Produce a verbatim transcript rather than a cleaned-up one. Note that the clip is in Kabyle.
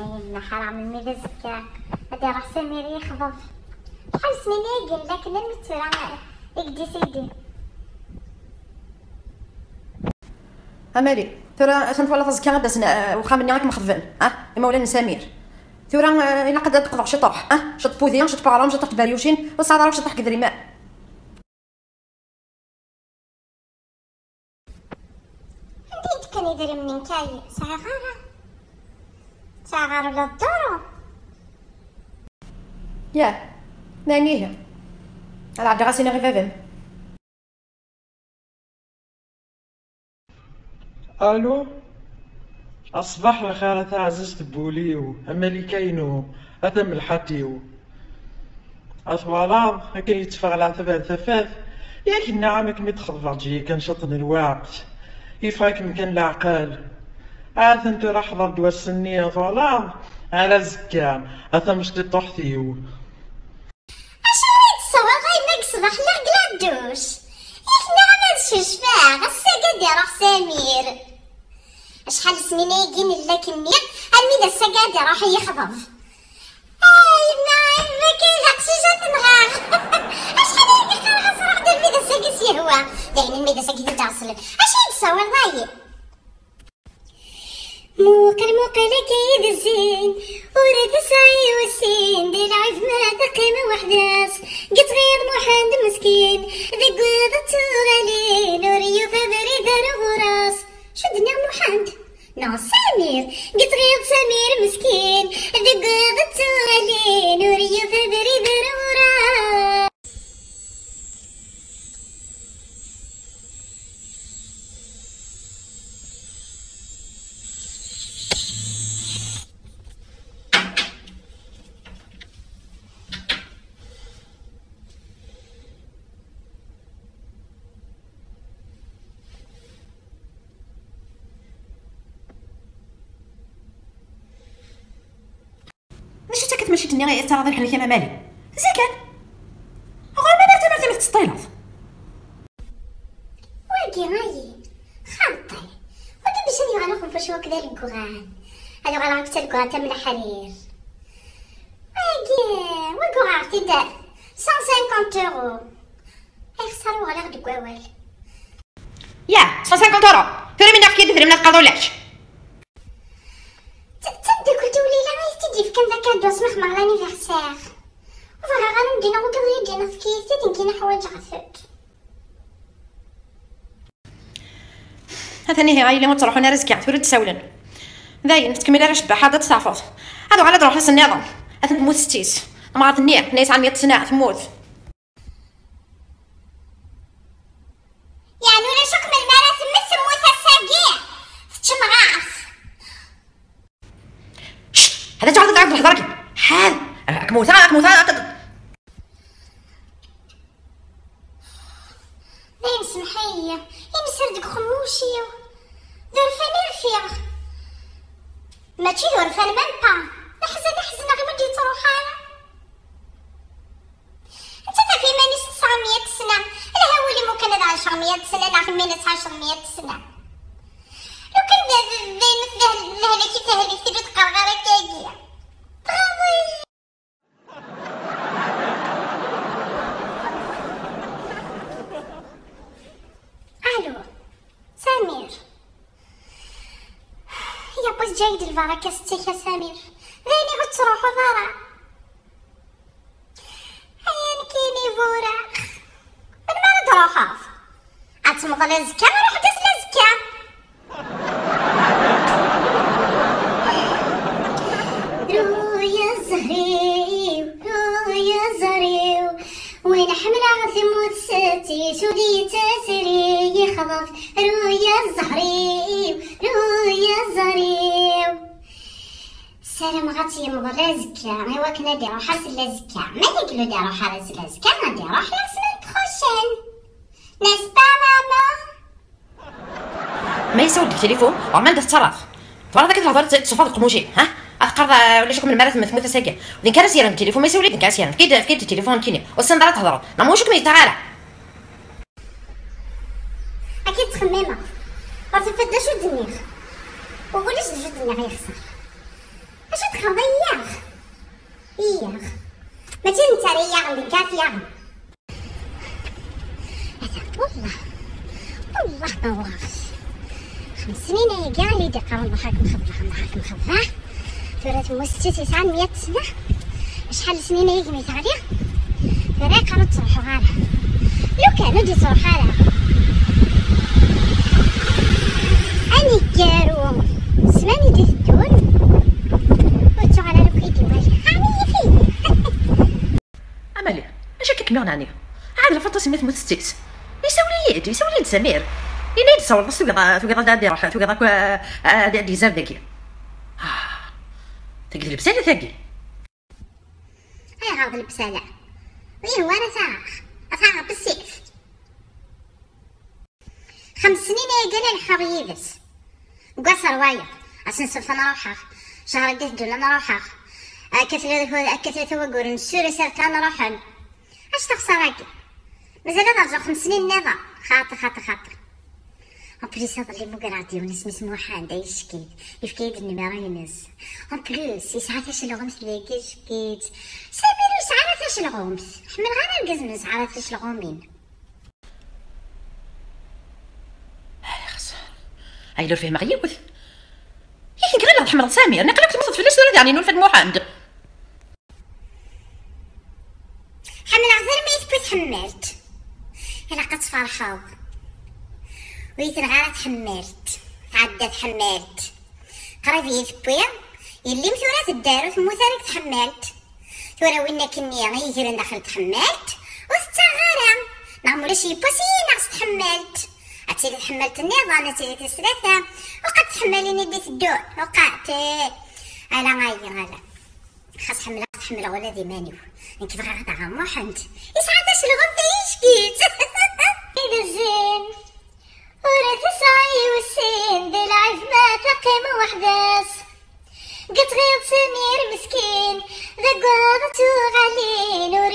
Yella ḥareɣ melmi d azekka ad iruḥ Samir yexḍeb. Acḥal snin i yella akken armi d tura i yedisidi. A Mali, tura atan twalaḍ azekka ad d-asen, eh, uxxam-nni ad kem-xedben, ah, imawlan n Samir. Tura, eh, ilaq ad d-qḍeɣ ciṭuḥ, ah, ciṭ pudi, ciṭ paɣrum, ciṭ tberyucin, ur sɛiɣ ara ciṭuḥ deg idrimen. Anda i d-kkan idrimen-nni n Kayi? Sɛiɣ ara. Sɛiɣ ara ula d duru. Yah, ma ihi, ad ɛeddiɣ ad s-iniɣ i baba-m. Alu? Aṣbaḥ lxir a taɛzizt n wul-iw, a Malika-inu, a tamelḥant-iw. A twalaḍ, akken yetteffeɣ leɛtab ar tafat, yak nniɣ-am ad kem-id-xeḍbeɣ ǧǧi-yi kan ciṭ n lweqt, yeffeɣ-akem kan leɛqel. Atan tura ḥḍer-d wass-nni, a twalaḍ, ar azekka, a tamecṭiṭuḥt-iw. Acuɣer i d-tessawaleḍ a yemma deg ṣṣbeḥ lliɣ deg la douche? Yak nniɣ-am ad cucfeɣ, ass-agi ad iruḥ Samir. Acḥal n snin ayagi nella akkenni, armi d ass-agi ad iruḥ yexḍeb. A yemma, a yemma, kan d aqcic ad t-nɣeɣ. Acḥal ayagi qqareɣ-as ruḥ-d armi d ass-agi s-yehwa. D ayen armi d ass-agi d iǧerṣlen. Acu i d-tessawaleḍ a yemma? Muqel, muqel akka i d zzin, ur tesɛi usin, di lɛib ma teqqim weḥd-s. Yettɣiḍ Muḥend meskin, deg waḍ d tuɣalin, ur yufi abrid ar ɣur-s. Acu d-nniɣ Muḥend? Neɣ Samir? Yettɣiḍ Samir meskin, deg waḍ d tuɣalin, ur yufi abrid ar ɣur-s. D acu-tt akka tmacint-nni i tettaraḍ i leḥnak-am a Mali? Zik kan! Ɣur-m ara tamart amek tettṭileḍ? Wagi, ayi, xaṭi. Wagi bac ad yuɣal uxenfuc-iw akk d aleggan. Ad uɣaleɣ akk d taleggan tamleḥrir. Wagi, wagi uɣeɣ-t-id cent cinquante euros. Ayɣer uɣaleɣ deg wawal? Ya, cent cinquante euros. Tura mi nefk-id idrimen ad teqqaḍ ulac. D d tameddakelt-iw Lila ay t-id-yefkan d akadu asmi xemmeɣ l'anniversaire. Ur bɣiɣ ara ad m-d-iniɣ ugadeɣ i d-iniɣ tefka-yi-t-id, nekkini ḥwaǧeɣ-t. Atan ihi a yelli ur ttruḥun ara azekka, tura d-sawlen. Dayen, ur tettkemmil ara ccbaḥa, ad tt-teɛfuḍ. Ad uɣal ad ruḥ ass nniḍen. Atan temmut setti-s. Tamɣart-nni, akken yesɛan meyya sna, temmut. Yeɛni ulac akk melmi ara temmet, temmut ass-agi, teččemɣaf. Cct! Hada tuɣaleḍ ad d-tɛawdeḍ lehḍra-agi. Ḥal! Ad kem-wteɣ, ad kem-wteɣ, ad Dayen semḥ-iyi, imser deg uxemmuc-iw. D urfan i rfiɣ. Mačči d urfan, même pas. D aḥzen i ḥezneɣ imi ur d-yettruḥ ara. Nettat ɣef yiman-is tesɛa meyya sna. Lha wul-im ukan ad ɛiceɣ meyya sna neɣ kemmini ad tɛiceḍ meyya sna. Lukan d, d, d ayen d, d lehlak i tehlek tili teqqar ɣer akka-agi. Tɣaḍ-iyi. Allo, Samir. Yewwi-d lbaraka s ttak a Samir. D ayen i ur tettruḥuḍ ara. Aya nekkini buraq. Melmi ara d-truḥeḍ? Ad temḍel azekka, ruḥ-d ass n azekka. Ruya zzher-iw, ruya zzher-iw, win ḥemmleɣ temmut setti-s, ur d-yettasri yexḍeb. Ruya zzher-iw, ruya zzher-iw. Ssarameɣ ad tt-yemḍel azekka, i wakken ad iruḥ ass n azekka. Ma yeglu d-iruḥ ar ass n azekka, ad iruḥ la semaine prochaine. N'est-ce pas, maman? Ma yessawel deg tilifun, ɣer manda tettaraḍ? Twalaḍ akka tehder, tettṣufad deg uqmuc-im, ha? Ad teqqareḍ, ah, ulac akk melmi ara temmut, temmut ass-agi. D nekk ara s-yerren deg tilifun, ma yessawel-iyi d nekk ara s-yerren. Fek-iyi-d, fek-iyi-d tilifun nekkini. Ur tessineḍ ara ad thedreḍ. Neɣ ma ulac akk ma yettaɣ ara. Akka i ttxemmimeɣ. Ur tufiḍ d acu d-nniɣ. Ulac d acu d-nniɣ yexṣer. Acu txedmeḍ iyaɣ? Iyaɣ. Mačči netta ara iyaɣen, d nekk ara t-yaɣen. Ata, wallah. Wallah ma uɣeɣ. Xems snin ayagi i d-iqqaren: "Ṛuḥ ad kem-xebbreɣ, ṛuḥ ad kem-xebbreɣ." Tura temmut setti-s yesɛan meyya sna. Acḥal n snin ayagi mi teɣli? Tura yeqqar ur ttruḥuɣ ara. Lukan ur d-yettruḥ ara. Aneggaru, ssman i d-iteddun, ur ttuɣal ara akk i d-iwali. Ɛni yifi? Amali, acu akka kem-yuɣen ɛni? Ɛad Lfaṭma-s mi temmut setti-s. Isawel-iyi-d, isawel-iyi-d Samir. Ini-yi-d tsawleḍ-as, tugiḍ, tugiḍ ad d-iruḥ, tugiḍ akk, eh, ad d-izad dagi. Ah, tagi d lebsala tagi. Ayɣer d lebsala? Ur yehwi ara ad t-aɣeɣ. Ad t-aɣeɣ bessif. Xems snin ayagi la leḥḥuɣ yid-s. Deg wass ar wayeḍ, asensu-a ad ruḥeɣ, ccher i d-iteddun ad ruḥeɣ. Akka tlata, akka tlata wagguren n ssura s rkan ruḥen. Acu taxsara-agi? Mazal ad rǧuɣ xems snin nniḍen. Xaṭi, xaṭi, xaṭi. En plus, iḍelli mmugreɣ-d yiwen isem-is Muḥend, ay ackid. Yefka-yi-d nnimeṛu-ines. En plus, yesɛa tacelɣumt d ayagi ackid. Samir ur yesɛi ara tacelɣumt. Ḥemmleɣ ara argaz ur yesɛi ara ticelɣumin. Ay, xeṣṣar. Ay, la ur fehmeɣ yiwet. Yak nekk ɣileɣ tḥemmleḍ Samir, niqal akk temmteḍ fell-as tura daɣen i Nulfa d Muḥend. Ḥemmleɣ-t armi i tewwi tḥemmalt. Ilaq ad tferḥeḍ. Ur yi-tenɣi ara tḥemmalt. Tɛedda tḥemmalt. Qrib iyi-tewwi. Yelli-m tura tedder, ur temmut ara deg tḥemmalt. Tura win akkenni i yegren daxel tḥemmalt, ur tettaɣ ara. Neɣ mulac yiwwas i neɣ s tḥemmalt. Ad tili tḥemmalt nniḍen, ad tili tis tlata. Uqat tḥemmalin i d-iteddun, uqat, eh, ala ayi, ala. Xas ḥemmleɣ, ḥemmleɣ ula d iman-iw. Nekk bɣiɣ ad aɣeɣ Muḥend. Yesɛa tacelɣumt ay ackit. Ibezzin. Ur tesɛi ussin di lɛib ma teqqim weḥd-s. Deg tɣiḍ Samir meskin, deg waḍ tuɣalin ur